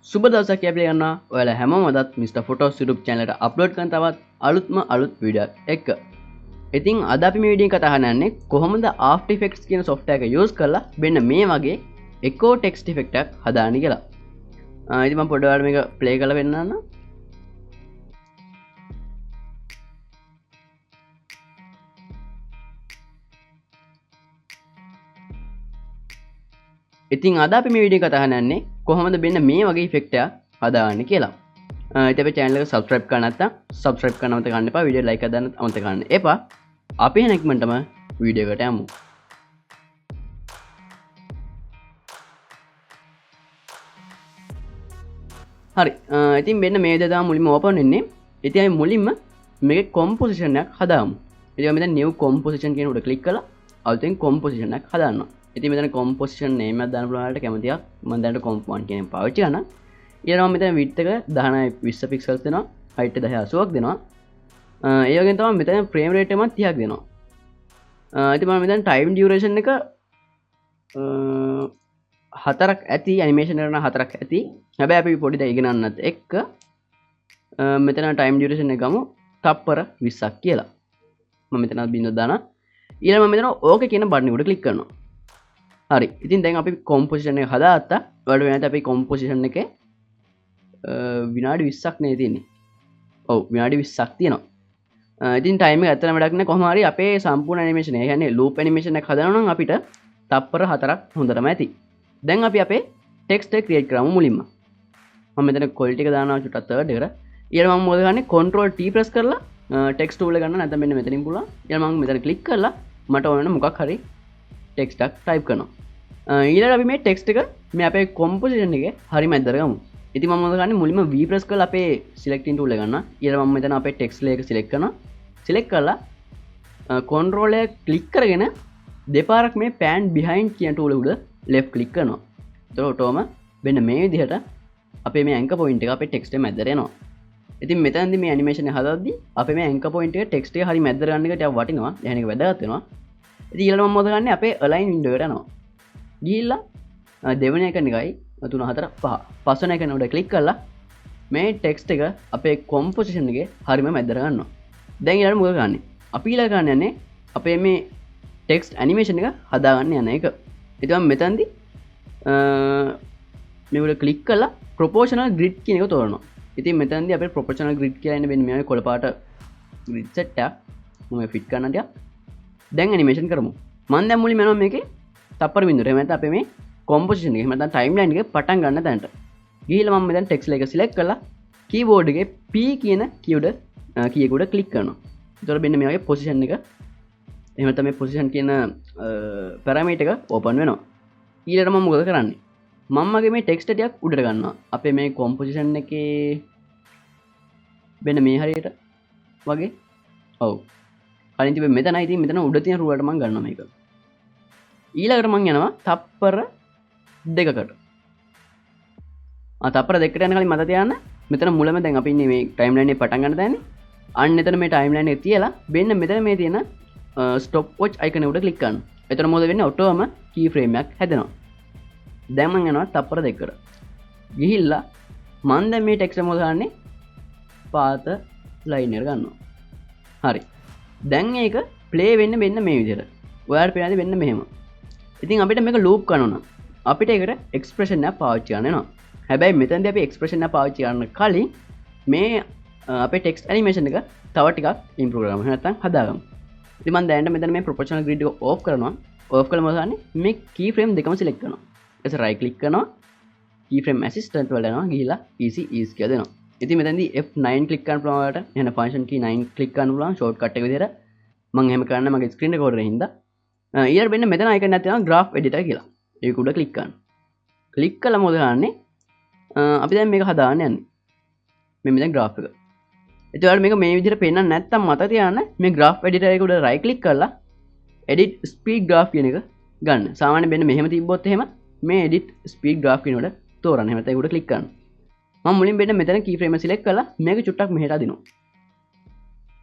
සුබ දවසක් කියලා පිළිගන්නවා. ඔයාලා හැමෝම අදත් Mr Photos YouTube channel එකට අප්ලෝඩ් කරන තවත් අලුත්ම අලුත් වීඩියෝ එකක් එක්ක. ඉතින් අද අපි මේ වීඩියෝ එක කතා කරන්න යන්නේ කොහොමද After Effects කියන software එක use කරලා මෙන්න මේ වගේ echo text effect එකක් හදාන්නේ කියලා. ඉතින් මම පොඩ්ඩක් ඔයාලට මේක play කරලා පෙන්නන්නම්. ඉතින් අද අපි මේ වීඩියෝ කතා කරන්න යන්නේ කොහොමද මෙන්න මේ වගේ ඉෆෙක්ට් එකක් හදාගන්නේ කියලා. ඉතින් අපේ channel එක subscribe කරන්න නැත්නම් subscribe කරන්න අමතක කරන්න එපා. වීඩියෝ like එකක් දාන්න අමතක කරන්න එපා. අපි එහෙනම් ඉක්මනටම වීඩියෝ එකට යමු. හරි. ඉතින් මෙන්න මේ දේ තමයි මුලින්ම ඕපන් වෙන්නේ. ඉතින් අපි මුලින්ම මේකේ කොම්පොසිෂන් එකක් හදාමු. ඉතින් අපි මෙතන new composition කියන උඩ ක්ලික් කරලා අලුතෙන් කොම්පොසිෂන් එකක් හදාන්නවා. ඉතින් මෙතන කොම්පොසිෂන් නේම් එකක් දාන්න පුළුවන් ඔයාලට කැමති එකක්. මම දැනට කොම්ප් 1 කියන එක පාවිච්චි කරනවා. ඊළඟට මම මෙතන width එක 19 20 pixels දෙනවා. height එක 10 80ක් දෙනවා. ඒ වගේම තමයි මෙතන frame rate එක මම 30ක් දෙනවා. ඉතින් මම මෙතන time duration එක 4ක් ඇති, ඇනිමේෂන් එක නම් 4ක් ඇති. හැබැයි අපි පොඩි දේ ඉගෙන ගන්නත් එක්ක මෙතන time duration එක ගමු තප්පර 20ක් කියලා. මම මෙතන බිඳුවක් දානවා. ඊළඟ මම මෙතන ඕකේ කියන බටන් එක උඩ ක්ලික් කරනවා. හරි. ඉතින් දැන් අපි කොම්පොසිෂන් එක හදාගත්තා. ඔයාලට වෙනත් අපි කොම්පොසිෂන් එකේ විනාඩි 20ක් නේ තියෙන්නේ. ඔව් විනාඩි 20ක් තියෙනවා. ඉතින් ටයිම් එක ඇත්තටම වැඩක් නෑ. කොහොම හරි අපේ සම්පූර්ණ ඇනිමේෂන් එක, ඒ කියන්නේ ලූප් ඇනිමේෂන් එකක් හදනවා නම් අපිට තප්පර 4ක් හොඳටම ඇති. දැන් අපි අපේ ටෙක්ස්ට් එක ක්‍රියේට් කරමු මුලින්ම. මම මෙතන ක්වොලිටි එක දානවා චුට්ටක් තර්ඩ් එකට. ඊළඟ මම මොකද කරන්නේ? කන්ට්‍රෝල් T press කරලා ටෙක්ස්ට් ටූල් එක ගන්න, නැත්නම් මෙන්න මෙතනින් පුළුවන්. ඊළඟ මම මෙතන ක්ලික් කරලා මට ඕන වෙන මොකක් හරි ටෙක්ස්ට් එකක් ටයිප් කරනවා. ඊළඟට අපි මේ ටෙක්ස්ට් එක මේ අපේ කොම්පොසිෂන් එකේ හරි මැද්දට ගමු. ඉතින් මම මොකද කරන්නේ? මුලින්ම V press කරලා අපේ සිලෙක්ටිං ටූල් එක ගන්නවා. ඊළඟ මම මෙතන අපේ ටෙක්ස්ට් ලේයර් එක සිලෙක්ට් කරනවා. සිලෙක්ට් කරලා කන්ට්‍රෝල් එක ක්ලික් කරගෙන දෙපාරක් මේ pan behind කියන ටූල් එක උඩ ලෙෆ්ට් ක්ලික් කරනවා. එතකොට ඔටෝම මෙන්න මේ විදිහට අපේ මේ ඇන්කර් පොයින්ට් එක අපේ ටෙක්ස්ට් එක මැද්දට එනවා. ඉතින් මෙතනදී මේ ඇනිමේෂන් එක හදද්දී අපේ මේ ඇන්කර් පොයින්ට් එක ටෙක්ස්ට් එක හරි මැද්දට ගන්න එක ටිකක් වටිනවා. දැන් ඒක වැදගත් වෙනවා. ඉතින් ඊළඟට මම මොකද කරන්නේ? අපේ align window එකට යනවා. ගිහිල්ලා දෙවෙනි එක එකයි 3 4 5 පස්වෙනි එක උඩ ක්ලික් කරලා මේ ටෙක්ස්ට් එක අපේ කොම්පොසිෂන් එකේ හරිම මැද්දට ගන්නවා. දැන් ඊළඟට මොකද කරන්නේ? අපි ඊළඟ කරන්න යන්නේ අපේ මේ ටෙක්ස්ට් ඇනිමේෂන් එක හදාගන්න යන එක. ඉතින් මම මෙතනදී මේ උඩ ක්ලික් කරලා ප්‍රොපෝෂනල් ග්‍රිඩ් කියන එක තෝරනවා. ඉතින් මෙතනදී අපේ ප්‍රොපෝෂනල් ග්‍රිඩ් කියලා එන්නේ මෙන්න මේ වගේ කොළ පාට ග්‍රිඩ් සෙට් එකක්. මම ෆිට් කරන්න ටිකක්. දැන් ඇනිමේෂන් කරමු. මම දැන් මුලින්ම යනවා මේකේ තප්පර බිඳුවට. එහෙම නැත්නම් අපේ මේ කොම්පොසිෂන් එක, එහෙම නැත්නම් ටයිම්ලයින් එක පටන් ගන්න තැනට. ගිහිල්ලා මම මෙතන ටෙක්ස්ට් එක සිලෙක්ට් කරලා කීබෝඩ් එකේ P කියන කී එක උඩ ක්ලික් කරනවා. එතකොට මෙන්න මේ වගේ පොසිෂන් එක, එහෙම නැත්නම් මේ පොසිෂන් කියන පැරාමීටර් එක ඕපන් වෙනවා. ඊළඟට මම මොකද කරන්නේ? මම මගේ මේ ටෙක්ස්ට් ටිකක් උඩට ගන්නවා. අපේ මේ කොම්පොසිෂන් එකේ මෙන්න මේ හරියට වගේ. ඔව්. කලින් තිබ්බේ මෙතනයි. ඉතින් මෙතන උඩ තියෙන රුවට මම ගන්නවා මේක. ඊළඟට මං යනවා තප්පර දෙකකට. තප්පර දෙකකට යන කලින් මතක තියාගන්න මෙතන මුලම දැන් අපි ඉන්නේ මේ ටයිම්ලයින් එක පටන් ගන්න තැනනේ. අන්න එතන මේ ටයිම්ලයින් එක තියලා මෙන්න මෙතන මේ තියෙන ස්ටොප් වොච් අයිකන් උඩ ක්ලික් කරන්න. එතන මොකද වෙන්නේ? ඔටෝම කී ෆ්‍රේම් එකක් හැදෙනවා. දැන් මං යනවා තප්පර දෙකකට. ගිහිල්ලා මං දැන් මේ ටෙක්ස්ට් එක මොකද කරන්නේ? පාත ලයින් එකට ගන්නවා. හරි. දැන් ඒක ප්ලේ වෙන්න මෙන්න මේ විදිහට. ඔයාලට පේනද වෙන්න මෙහෙම. ඉතින් අපිට මේක ලූප් කරන්න ඕන. අපිට ඒකට එක්ස්ප්‍රෙෂන් එකක් පාවිච්චි කරන්න වෙනවා. හැබැයි මෙතනදී අපි එක්ස්ප්‍රෙෂන් එක පාවිච්චි කරන්න කලින් මේ අපේ ටෙක්ස්ට් ඇනිමේෂන් එක තව ටිකක් ඉම්ප්‍රූව් කරමු. එහෙම නැත්නම් හදාගමු. ඉතින් මම දැනට මෙතන මේ ප්‍රොපෝෂනල් ග්‍රිඩ් එක ඕෆ් කරනවා. ඕෆ් කළාම මොකද කරන්නේ? මේ කී ෆ්‍රේම් දෙකම සිලෙක්ට් කරනවා. ඊට පස්සේ රයිට් ක්ලික් කරනවා. කී ෆ්‍රේම් ඇසිස්ටන්ට් වලට යනවා. ගිහිල්ලා easy ease කියලා දෙනවා. ඉතින් මෙතනදී F9 click කරන්න පුළුවන් ඔයාලට. එහෙනම් ෆන්ක්ෂන් කී 9 ක්ලික් කරන්න පුළුවන් ෂෝට්කට් එක විදිහට. මම එහෙම කරන්නේ මගේ ස්ක්‍රීන් රෙකෝඩර් එකේ හින්දා. ඊළඟට මෙන්න මෙතන අයිකන් එකක් තියෙනවා ග්‍රාෆ් එඩිටර් කියලා. ඒක උඩ ක්ලික් කරන්න. ක්ලික් කළා මොකද කරන්නේ? අපි දැන් මේක හදාගන්න යන්නේ. මේ මෙතන ග්‍රාෆ් එක. ඉතින් ඔයාලට මේක මේ විදිහට පේන්නත් නැත්නම් මතක තියාගන්න මේ ග්‍රාෆ් එඩිටර් එක උඩ රයිට් ක්ලික් කරලා එඩිට් ස්පීඩ් ග්‍රාෆ් කියන එක ගන්න. සාමාන්‍යයෙන් මෙන්න මෙහෙම තිබ්බොත් එහෙම මේ එඩිට් ස්පීඩ් ග්‍රාෆ් කියන උඩ තෝරන්න. එහෙම නැත්නම් ඒක උඩ ක්ලික් කරන්න. මම මුලින් මෙන්න මෙතන කී ෆ්‍රේම් එක සිලෙක්ට් කරලා මේක චුට්ටක් මෙහෙට අදිනවා.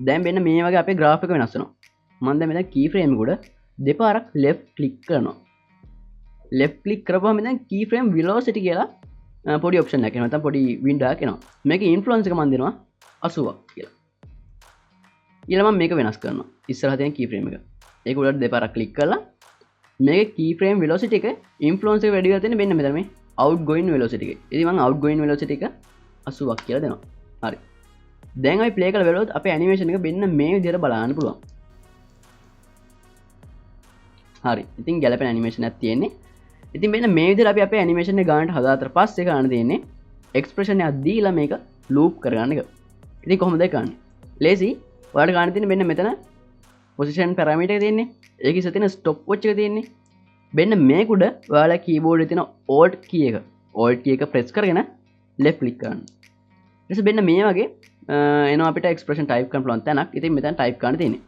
දැන් මෙන්න මේ වගේ අපේ ග්‍රාෆ් එක වෙනස් වෙනවා. මම දැන් මෙතන කී ෆ්‍රේම් එක උඩ දෙපාරක් ලෙෆ්ට් ක්ලික් කරනවා. ලෙෆ්ට් ක්ලික් කරපුවම මෙතන කී ෆ්‍රේම් වෙලොසිටි කියලා පොඩි ඔප්ෂන් එකක් එනවා. නැත්නම් පොඩි වින්ඩෝ එකක් එනවා. මේකේ ඉන්ෆ්ලුවන්ස් එක මම දෙනවා 80ක් කියලා. ඊළඟ මම මේක වෙනස් කරනවා. ඉස්සරහ තියෙන කී ෆ්‍රේම් එක. ඒක උඩට දෙපාරක් ක්ලික් කරලා මේකේ කී ෆ්‍රේම් වෙලොසිටි එක ඉන්ෆ්ලුවන්ස් එක වැඩි වෙලා තියෙන්නේ මෙන්න මෙතන මේ අවුට් ගෝයින් වෙලොසිටි එක. ඉතින් මම අවුට් ගෝයින් වෙලොසිටි එක 80ක් කියලා දෙනවා. හරි. දැන් අපි ප්ලේ කරලා බලුවොත් අපේ ඇනිමේෂන් එක මෙන්න මේ විදිහට බලන්න පුළුවන්. හරි. ඉතින් ගැලපෙන ඇනිමේෂන් එකක් තියෙන්නේ. ඉතින් මෙන්න මේ විදිහට අපි අපේ ඇනිමේෂන් එක ගන්නට හදාතර පස්සේ කරන්න තියෙන්නේ එක්ස්ප්‍රෙෂන් එකක් දීලා මේක ලූප් කරගන්න එක. ඉතින් කොහොමද ඒක කරන්නේ? ලේසි. ඔයාලට ගන්න තියෙන්නේ මෙන්න මෙතන පොසිෂන් පැරාමීටර් එක තියෙන්නේ. ඒකේ ඉස්සර තියෙන ස්ටොප් වොච් එක තියෙන්නේ. මෙන්න මේක උඩ ඔයාලා කීබෝඩ් එකේ තියෙන Alt key එක, Alt key එක ප්‍රෙස් කරගෙන left click කරන්න. ඊට පස්සේ මෙන්න මේ වගේ එනවා අපිට එක්ස්ප්‍රෙෂන් ටයිප් කරන්න පුළුවන් තැනක්. ඉතින් මෙතන ටයිප් කරන්න තියෙන්නේ.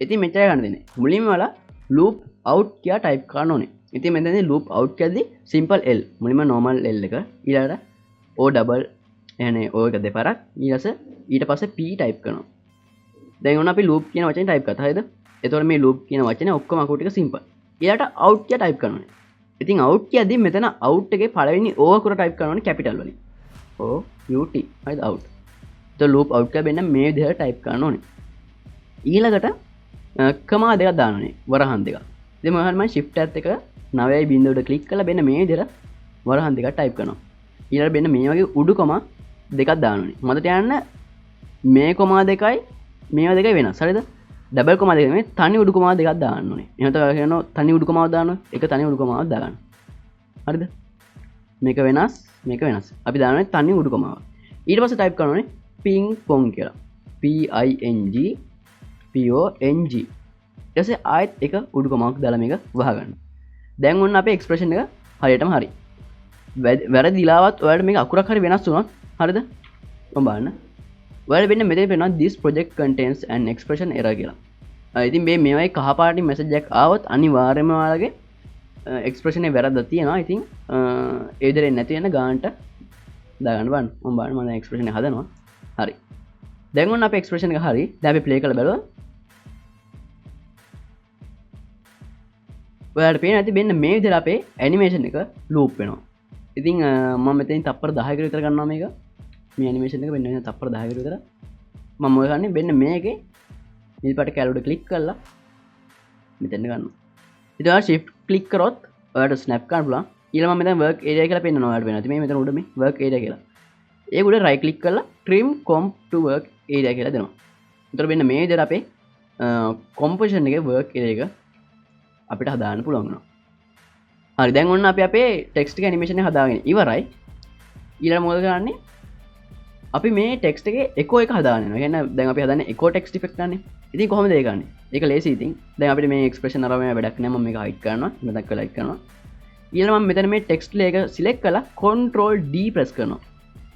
ඉතින් මෙච්චර ගන්න තියෙන්නේ. මුලින්ම ඔයාලා loop out කියලා ටයිප් කරන්න ඕනේ. ඉතින් මෙතනදී loop out කියද්දි simple L, මුලින්ම normal L එක, ඊළඟට O double, එහනේ O එක දෙපාරක්, ඊට පස්සේ P type කරනවා. දැන් ඔන්න අපි loop කියන වචනේ ටයිප් කරා. හරිද? එතකොට මේ loop කියන වචනේ ඔක්කොම අකුරු ටික සිම්පල්. ඊළඟට out කියලා ටයිප් කරන්න ඕනේ. ඉතින් out කියද්දි මෙතන out එකේ පළවෙනි O අකුර ටයිප් කරන්න ඕනේ කැපිටල් වලින්. O U T. හරිද? out. එතකොට loop out කියලා මෙන්න මේ විදිහට ටයිප් කරන්න ඕනේ. ඊළඟට කමා දෙකක් දාන්න ඕනේ, වරහන් දෙකක්. ඉතින් මම හරියම shift එකත් එක නවයයි බිංදුවට ක්ලික් කරලා මෙන්න මේ විදිහට වරහන් දෙකක් ටයිප් කරනවා. ඊළඟට මෙන්න මේ වගේ උඩු කමා දෙකක් දාන්න ඕනේ. මතක තියාගන්න මේ කමා දෙකයි මේවා දෙකයි වෙනස්. හරිද? ඩබල් කමා දෙක නෙමෙයි, තනි උඩු කමා දෙකක් දාන්න ඕනේ. එහෙම තමයි ඔයාලා කියනවා තනි උඩු කමාවක් දාන්න ඕනේ. එක තනි උඩු කමාවක් දාගන්න. හරිද? මේක වෙනස්, මේක වෙනස්. අපි දාන්නේ තනි උඩු කමාව. ඊට පස්සේ ටයිප් කරන්න ඕනේ පිං පොං කියලා. P I N G P O N G. ඊට පස්සේ ආයෙත් එක උඩු කමාවක් දාලා මේක වහගන්න. දැන් ඔන්න අපේ එක්ස්ප්‍රෙෂන් එක හරියටම හරි. වැරදිලාවත් ඔයාලට මේක අකුරක් හරි වෙනස් වුණොත්, හරිද? මම බලන්න. ඔයාලට වෙන්න මෙතන පේනවා this project contains an expression error කියලා. ඉතින් මේ වගේ කහ පාටින් මැසේජ් එකක් ආවොත් අනිවාර්යයෙන්ම ඔයාලගේ එක්ස්ප්‍රෙෂන් එක වැරද්දක් තියෙනවා. ඉතින් ඒ විදිහට නැති වෙන ගානට දාගන්න බලන්න. මම බලන්න මම දැන් එක්ස්ප්‍රෙෂන් එක හදනවා. හරි. දැන් ඔන්න අපේ එක්ස්ප්‍රෙෂන් එක හරි. දැන් අපි ප්ලේ කරලා බලුවා. ඔයාලට පේනවා ඇති මෙන්න මේ විදිහට අපේ ඇනිමේෂන් එක ලූප් වෙනවා. ඉතින් මම මෙතනින් තප්පර 10කට විතර ගන්නවා මේක. මේ ඇනිමේෂන් එක වෙන වෙන තප්පර 10කට විතර. මම ඔය ගන්නේ මෙන්න මේකේ නිල් පාට කැල උඩ ක්ලික් කරලා මෙතෙන්ට ගන්නවා. ඉතින් ඔයා shift click කරොත් ඔයාලට ස්නැප් කරන්න පුළුවන්. ඊළඟ මම මෙතන work area කියලා පෙන්නනවා ඔයාලට වෙනවා. ඉතින් මේ මෙතන උඩ මේ work area කියලා. ඒක උඩ right click කරලා trim comp to work area කියලා දෙනවා. එතකොට මෙන්න මේ විදිහට අපේ composition එකේ work area එක අපිට හදාන්න පුළුවන් වෙනවා. හරි, දැන් ඔන්න අපි අපේ ටෙක්ස්ට් එක ඇනිමේෂන් එක හදාගෙන ඉවරයි. ඊළඟ මොකද කරන්නේ? අපි මේ ටෙක්ස්ට් එකේ එකෝ එක හදාගෙන යනවා. ඒ කියන්නේ දැන් අපි හදන්නේ එකෝ ටෙක්ස්ට් ඉෆෙක්ට් ගන්නේ. ඉතින් කොහොමද ඒක ගන්නෙ? ඒක ලේසි. ඉතින් දැන් අපිට මේ එක්ස්ප්‍රෙෂන් අරගෙන වැඩක් නෑ. මම මේක හයිඩ් කරනවා. මෙතන කරලා හයිඩ් කරනවා. ඊළඟ මම මෙතන මේ ටෙක්ස්ට් ලේයර් එක සිලෙක්ට් කරලා කන්ට්‍රෝල් D press කරනවා.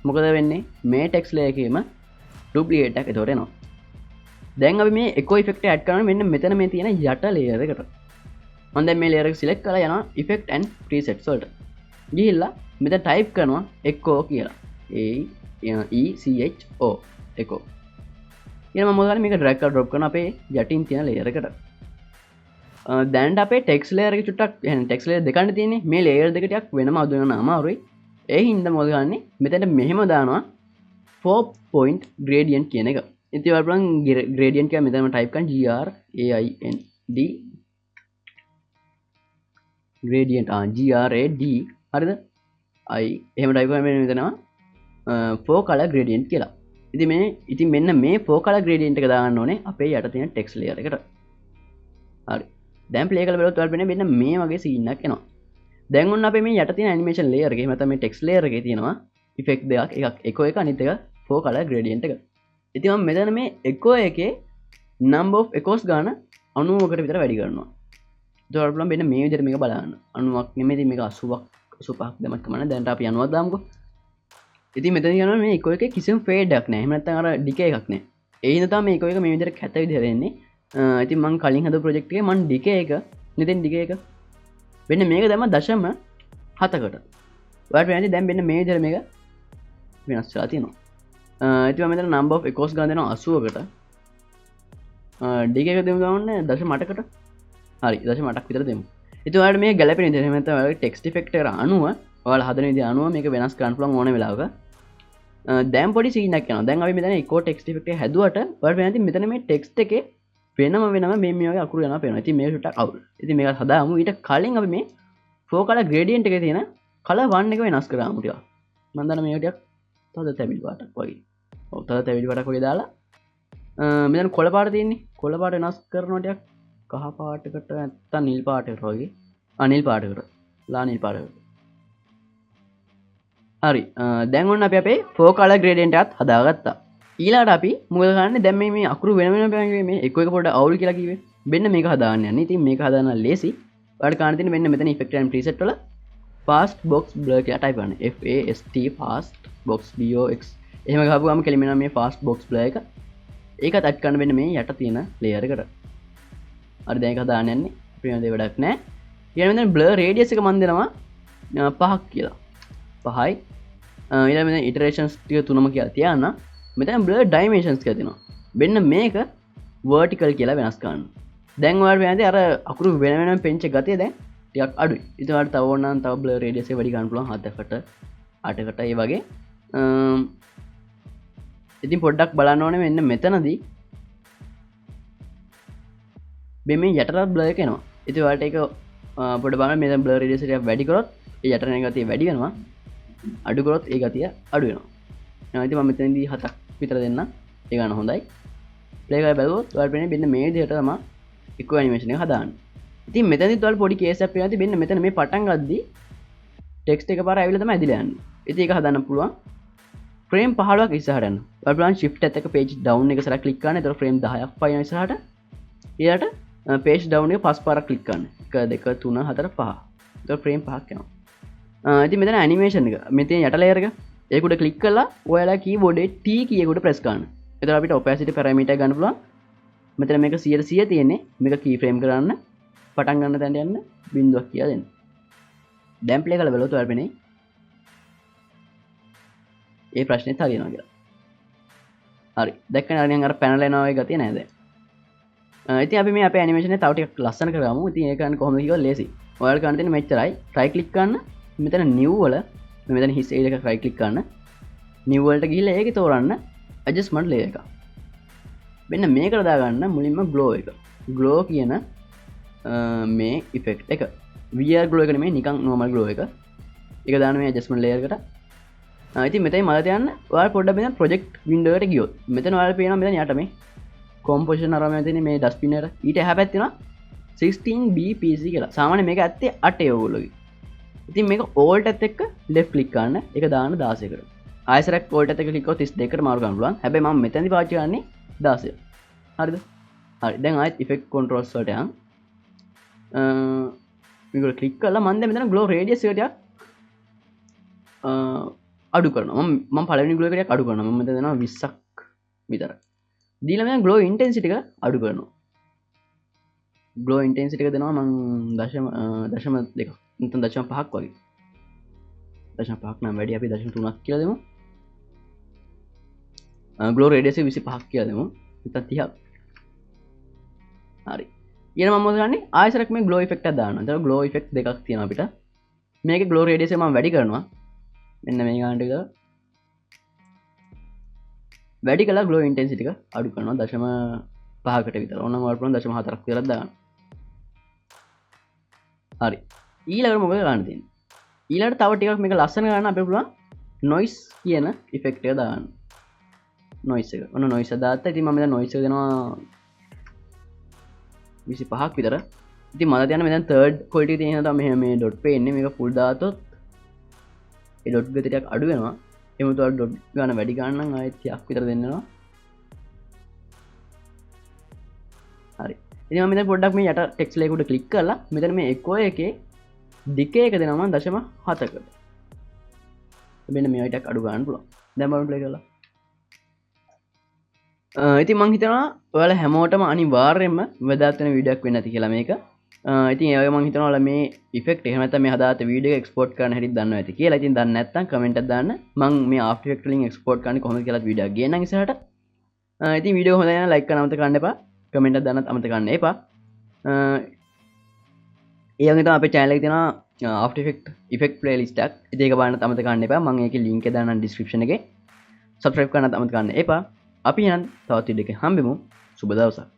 මොකද වෙන්නේ? මේ ටෙක්ස්ට් ලේයර් එකේම ඩුප්ලිකේට් එකක් එතකොට එනවා. දැන් අපි මේ එකෝ ඉෆෙක්ට් එක ඇඩ් කරනවා මෙන්න මෙතන මේ තියෙන යට ලේයර් එකට. මම දැන් මේ ලේයර් එක සිලෙක්ට් කරලා යනවා ඉෆෙක්ට් ඇන්ඩ් ප්‍රීසෙට්ස් වලට. ගිහිල්ලා මෙතන ටයිප් කරනවා එකෝ කියලා. A E C H O එකෝ. ඊළඟ මම මොකද කරන්නේ? මේක ඩ්‍රැග් කරලා ඩ්‍රොප් කරනවා අපේ යටින් තියෙන ලේයර් එකට. දැනට අපේ ටෙක්ස්ට් ලේයර් එක චුට්ටක්, ඒ කියන්නේ ටෙක්ස්ට් ලේයර් දෙකනේ තියෙන්නේ. මේ ලේයර් දෙක ටිකක් වෙනම අඳුනගන්න අමාරුයි. ඒ හින්දා මොකද කරන්නේ? මෙතනට මෙහෙම දානවා 4 point gradient කියන එක. ඉතින් ඔයාලා බලන්න gradient කියලා මෙතනම ටයිප් කරන්න G R A I N D gradient, G R A D, හරිද? I එහෙම ටයිප් කරලා මෙන්න මෙතනම, 4 color gradient කියලා. ඉතින් මෙන්න මේ 4 color gradient එක දාන්න ඕනේ අපේ යට තියෙන text layer එකට. හරි. දැන් ප්ලේ කරලා බලුවොත් ඔයාලට පේන්නේ මෙන්න මේ වගේ සීන් එකක් එනවා. දැන් ඔන්න අපේ මේ යට තියෙන ඇනිමේෂන් ලේයර් එකේ, එහෙම නැත්නම් මේ ටෙක්ස්ට් ලේයර් එකේ තියෙනවා ඉෆෙක්ට් දෙකක්, එකක් එකෝ එක, අනිත් එක 4 color gradient එක. ඉතින් මම මෙතන මේ එකෝ එකේ number of echoes ගාන 90කට විතර වැඩි කරනවා. ඉතින් ඔයාලට පුළුවන් මෙන්න මේ විදිහට මේක බලන්න. 90ක් නෙමෙයි, ඉතින් මේක 80ක් 85ක් දැම්මත් කමක් නෑ. දැන්ට අපි 90ක් දාමුකෝ. ඉතින් මෙතන කියනවා මේ එකෝ එකේ කිසිම ෆේඩ් එකක් නෑ. එහෙම නැත්නම් අර ඩිකේ එකක් නෑ. ඒ හින්දා තමයි මේ එකෝ එක මේ විදිහට කැත විදිහට එන්නේ. ඉතින් මං කලින් හදපු ප්‍රොජෙක්ට් එකේ මං ඩිකේ එක, මෙතෙන් ඩිකේ එක මෙන්න මේක දැම්ම 0.7කට. ඔයාලට පේන්නේ දැන් මෙන්න මේ විදිහට මේක වෙනස් වෙලා තියෙනවා. ඉතින් මම මෙතන number of echoes ගන්න දෙනවා 80කට. ඩිකේ එක දෙමු ගමන්නේ 0.8කට. හරි, 0.8ක් විතර දෙමු. ඉතින් ඔයාලට මේ ගැලපෙන විදිහට එහෙම නැත්නම් ඔයාලගේ ටෙක්ස්ට් ඉෆෙක්ට් එකට අනුව ඔයාලා හදන විදිහ අනුව මේක වෙනස් කරන්න පුළුවන් ඕන වෙලාවක. දැන් පොඩි සීන් එකක් යනවා. දැන් අපි මෙතන echo text effect එක හැදුවට ඔයාලට පේනවා ඉතින් මෙතන මේ ටෙක්ස්ට් එකේ වෙනම වෙනම මේ මේ වගේ අකුරු යනවා පේනවා. ඉතින් මේක චුට්ටක් අවුල්. ඉතින් මේක හදාමු. ඊට කලින් අපි මේ 4 color gradient එකේ තියෙන color 1 එක වෙනස් කරාමු ටිකක්. මම දන්නා මේක ටිකක් තද තැබිලි පාටක් වගේ. ඔව්, තද තැබිලි පාටක් වගේ දාලා, මෙතන කොළ පාට තියෙන්නේ. කොළ පාට වෙනස් කරනවා ටිකක් කහ පාටකට නැත්තම් නිල් පාටකට වගේ. නිල් පාටකට. ලා නිල් පාටකට. හරි. දැන් ඔන්න අපි අපේ 4 color gradient එකත් හදාගත්තා. ඊළඟට අපි මොකද කරන්නේ? දැන් මේ අකුරු වෙන වෙනම පේන්නේ මේ එක එක පොඩ අවුල් කියලා කිව්වේ. මෙන්න මේක හදාගන්න යන්නේ. ඉතින් මේක හදාගන්න ලේසි. ඔයාලට කාණ තියෙන්නේ මෙන්න මෙතන effect and preset වල fast box blur කියලා type කරන්න. F A S T fast box B O X. එහෙම ගහපුවාම කෙලින්ම එනවා මේ fast box blur එක. ඒකත් ඇඩ් කරන්න වෙන්නේ මේ යට තියෙන layer එකට. හරි, දැන් ඒක හදාගන්න යන්නේ. අපි වෙන දේ වැඩක් නෑ. ඊළඟ මෙතන blur radius එක මන් දෙනවා 5ක් කියලා. 5යි. ඊළඟ මෙතන iterations ටික තුනම කියලා තියාන්න. මෙතන blur dimensions කියලා තියෙනවා. මෙන්න මේක vertical කියලා වෙනස් කරන්න. දැන් ඔයාලට පේන්නේ අර අකුරු වෙන වෙනම පෙන්ච ගතිය දැන් ටිකක් අඩුයි. ඉතින් ඔයාලට තව ඕන නම් තව blur radius එක වැඩි කරන්න පුළුවන් 7කට 8කට ඒ වගේ. ඉතින් පොඩ්ඩක් බලන්න ඕනේ මෙන්න මෙතනදී මේ යටටත් blur එක එනවා. ඉතින් ඔයාලට ඒක පොඩ්ඩක් බලන්න මෙතන blur radius එක වැඩි කරොත් ඒ යටට එන ගතිය වැඩි වෙනවා. අඩු කරොත් ඒ ගතිය අඩු වෙනවා. ඉතින් මම මෙතනදී 7ක් විතර දෙන්නම්. ඒ ගන්න හොඳයි. ප්ලේ කරලා බැලුවොත් ඔයාලට පේන්නේ මෙන්න මේ විදිහට තමයි ඉකෝ ඇනිමේෂන් එක හදාන්නේ. ඉතින් මෙතනදිත් ඔයාලට පොඩි කේස් එකක් පේනවා. ඉතින් මෙන්න මෙතන මේ පටන් ගද්දි ටෙක්ස්ට් එකපාර ඇවිල්ලා තමයි ඇදිලා යන්නේ. ඉතින් ඒක හදන්න පුළුවන් ෆ්‍රේම් 15ක් ඉස්සරහට යන්න. ඔයාලට පුළුවන් shift එකත් එක්ක page down එක සරක් ක්ලික් කරන්න. එතකොට ෆ්‍රේම් 10ක් පයින් ඉස්සරහට. ඊළඟට page down එක පස් පාරක් ක්ලික් කරන්න. 1 2 3 4 5. එතකොට ෆ්‍රේම් 5ක් යනවා. ඉතින් මෙතන ඇනිමේෂන් එක මෙතන යට ලේයර් එක ඒක උඩ ක්ලික් කරලා ඔයාලා කීබෝඩ් එකේ T කී එක උඩ ප්‍රෙස් කරන්න. එතකොට අපිට ඔපැසිටි පැරාමීටර් ගන්න පුළුවන්. මෙතන මේක සියයට සිය තියෙන්නේ. මේක කී ෆ්‍රේම් කරන්න පටන් ගන්න තැනට යන්න බිංදුවක් කියලා දෙන්න. දැන් ප්ලේ කරලා බලුවොත් ඔයාලට පේන්නේ ඒ ප්‍රශ්නේත් හරියනවා කියලා. හරි. දැක්කනේ අර නිකන් අර පැනලා එනවා වගේ ගතිය නෑ දැන්. ඉතින් අපි මේ අපේ ඇනිමේෂන් එක තව ටිකක් ලස්සන කරගමු. ඉතින් ඒක ගන්න කොහොමද කිව්වොත් ලේසි. ඔයාලට කරන්න තියෙන්නේ මෙච්චරයි. රයිට් ක්ලික් කරන්න. මෙතන නිව් වල මෙතන හිස් ඒරියා එක රයිට් ක්ලික් කරන්න. නිව් වලට ගිහිල්ලා ඒකේ තෝරන්න ඇඩ්ජස්ට්මන්ට් ලේයර් එක. මෙන්න මේකට දාගන්න මුලින්ම ග්ලෝ එක. ග්ලෝ කියන මේ ඉෆෙක්ට් එක. VR glow එක නෙමෙයි නිකන් නෝමල් ග්ලෝ එක. ඒක දාන්න මේ ඇඩ්ජස්ට්මන්ට් ලේයර් එකට. ඉතින් මෙතන මල තියන්න ඔයාලා පොඩ්ඩක් මෙතන ප්‍රොජෙක්ට් වින්ඩෝ එකට ගියොත් මෙතන ඔයාලා පේනවා මෙතන යට මේ කොම්පොසිෂන් අරම තියෙන මේ ඩස්ට්බින් එකට ඊට එහා පැත්තේ තියෙනවා 16 BPC කියලා. සාමාන්‍ය මේක ඇත්තේ 8 ඔයගොල්ලෝගේ. ඉතින් මේක ඕල්ට් එකත් එක්ක ලෙෆ්ට් ක්ලික් කරන්න. ඒක දාන්න 16කට. ආයෙසරක් ඕල්ට් එකත් එක්ක ක්ලික් කරොත් 32කට මාරු කරන්න පුළුවන්. හැබැයි මම මෙතනදි පාවිච්චි කරන්නේ 16. හරිද? හරි. දැන් ආයෙත් ඉෆෙක්ට් කන්ට්‍රෝල්ස් වලට යන්. මේක ක්ලික් කරලා මම දැන් මෙතන ග්ලෝ රේඩියස් එක ටිකක් අඩු කරනවා. මම පළවෙනි ග්ලෝ එක ටිකක් අඩු කරනවා. මම මෙතන දෙනවා 20ක් විතර. දීලා මම ග්ලෝ ඉන්ටෙන්සිටි එක අඩු කරනවා. ග්ලෝ ඉන්ටෙන්සිටි එක දෙනවා මං දශම දෙකක්. නැත්නම් දශම පහක් වගේ. දශම පහක් නම් වැඩි, අපි දශම තුනක් කියලා දෙමු. ග්ලෝ රේඩියස් එක 25ක් කියලා දෙමු. නැත්නම් 30ක්. හරි. ඊළඟ මම මොකද කරන්නේ? ආයෙසරක් මේ ග්ලෝ ඉෆෙක්ට් එකක් දානවා. එතකොට ග්ලෝ ඉෆෙක්ට් දෙකක් තියෙනවා අපිට. මේකේ ග්ලෝ රේඩියස් එක මම වැඩි කරනවා. මෙන්න මේ ගානට විතර. වැඩි කළා ග්ලෝ ඉන්ටෙන්සිටි එක අඩු කරනවා දශම පහකට විතර. ඕනනම් ඔයාලට පුළුවන් දශම හතරක් විතරක් දාගන්න. හරි. ඊළඟට මොකද කරන්න තියෙන්නේ? ඊළඟට තව ටිකක් මේක ලස්සන කරන්න අපිට පුළුවන් නොයිස් කියන ඉෆෙක්ට් එක දාන්න. නොයිස් එක. ඔන්න නොයිස් එක දාත්තා. ඉතින් මම මෙතන නොයිස් එක දෙනවා 25ක් විතර. ඉතින් මම දැන් මෙතන තර්ඩ් ක්වොලිටි තියෙන තමයි මෙහෙම මේ ඩොට් පේන්නේ. මේක ෆුල් දාතොත් ඒ ඩොට් ගති ටිකක් අඩු වෙනවා. එහෙම තුවාල ඩොට් ගන්න වැඩි ගන්න නම් ආයෙත් ටිකක් විතර දෙන්න වෙනවා. හරි. ඉතින් මම මෙතන පොඩ්ඩක් මේ යට ටෙක්ස්ට් ලේයර් උඩ ක්ලික් කරලා මෙතන මේ එකෝ එකේ දිග එක දෙනවා මම දශම හතකට. මෙන්න මේ ටිකක් අඩු ගන්න පුළුවන්. දැන් බලමු ප්ලේ කරලා. ඉතින් මං හිතනවා ඔයාලා හැමෝටම අනිවාර්යයෙන්ම වැදගත් වෙන වීඩියෝ එකක් වෙන්න ඇති කියලා මේක. ඉතින් ඒ වගේ මං හිතනවා ඔයාලා මේ ඉෆෙක්ට් එහෙම නැත්නම් මේ හදාගත්ත වීඩියෝ එක එක්ස්පෝර්ට් කරන්න හැටි දන්නවා ඇති කියලා. ඉතින් දන්නේ නැත්නම් කමෙන්ට් එකක් දාන්න. මං මේ ආෆ්ටර් ඉෆෙක්ට් වලින් එක්ස්පෝර්ට් කරන්නේ කොහොමද කියලාත් වීඩියෝ එකක් ගේන්නම් ඉස්සරහට. ඉතින් වීඩියෝ හොඳයි නම් ලයික් කරන්න අමතක කරන්න එපා. කමෙන්ට් එකක් දාන්නත් අමතක කරන්න එපා. ඒ වගේ තමයි අපේ චැනල් එකේ තියෙනවා After Effects effect playlist එකක්. ඉතින් ඒක බලන්න අමතක කරන්න එපා. මම ඒකේ link එක දාන්නම් description එකේ. Subscribe කරන්නත් අමතක කරන්න එපා. අපි එහෙනම් තවත් වීඩියෝ එකකින් හම්බෙමු. සුබ දවසක්.